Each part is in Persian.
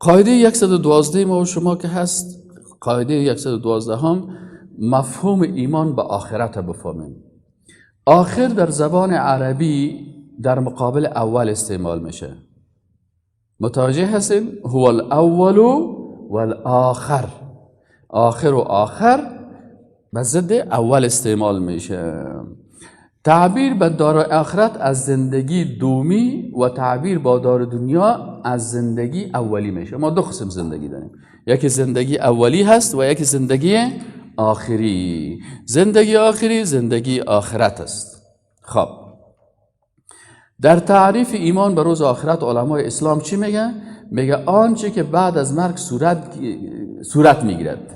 قاعده 112 ما و شما که هست، قاعده 112 هم مفهوم ایمان به آخرت بفهمیم. آخر در زبان عربی در مقابل اول استعمال میشه. متوجه هستین؟ هو الاول والآخر. آخر و آخر به ضد اول استعمال میشه. تعبیر به دار آخرت از زندگی دومی و تعبیر با دار دنیا از زندگی اولی میشه. ما دو قسم زندگی داریم، یکی زندگی اولی هست و یکی زندگی آخری. زندگی آخری زندگی آخرت است. خب در تعریف ایمان به روز آخرت علمای اسلام چی میگه؟ میگه آنچه که بعد از مرگ صورت میگیرد.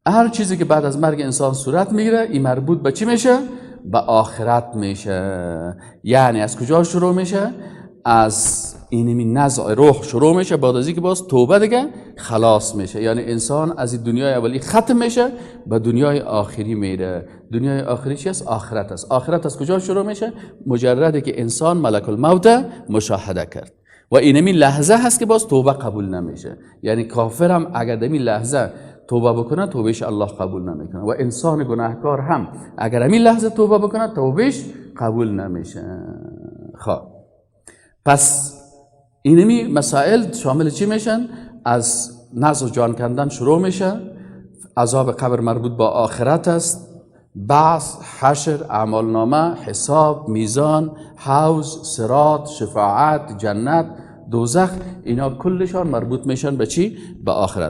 هر چیزی که بعد از مرگ انسان صورت میگیره این مربوط به چی میشه؟ به آخرت میشه. یعنی از کجا شروع میشه؟ از اینمی نزع روح شروع میشه، بعد از اینکه باز توبه دیگه خلاص میشه. یعنی انسان از این دنیای اولی ختم میشه به دنیای آخری میره. دنیای آخری چی است؟ آخرت است. آخرت از کجا شروع میشه؟ مجرده که انسان ملک الموت مشاهده کرد و اینمی لحظه هست که باز توبه قبول نمیشه. یعنی کافر هم اگر دمی لحظه توبه بکنه توبهش الله قبول نمیکنه و انسان گناهکار هم اگر همین لحظه توبه بکنه توبهش قبول نمیشه. خب پس اینمی مسائل شامل چی میشن؟ از نزع جان کندن شروع میشه، عذاب قبر مربوط با آخرت است، بعث، حشر، اعمالنامه، حساب، میزان، حوض، صراط، شفاعت، جنت، دوزخ، اینا کلشان مربوط میشن به چی؟ به آخرت.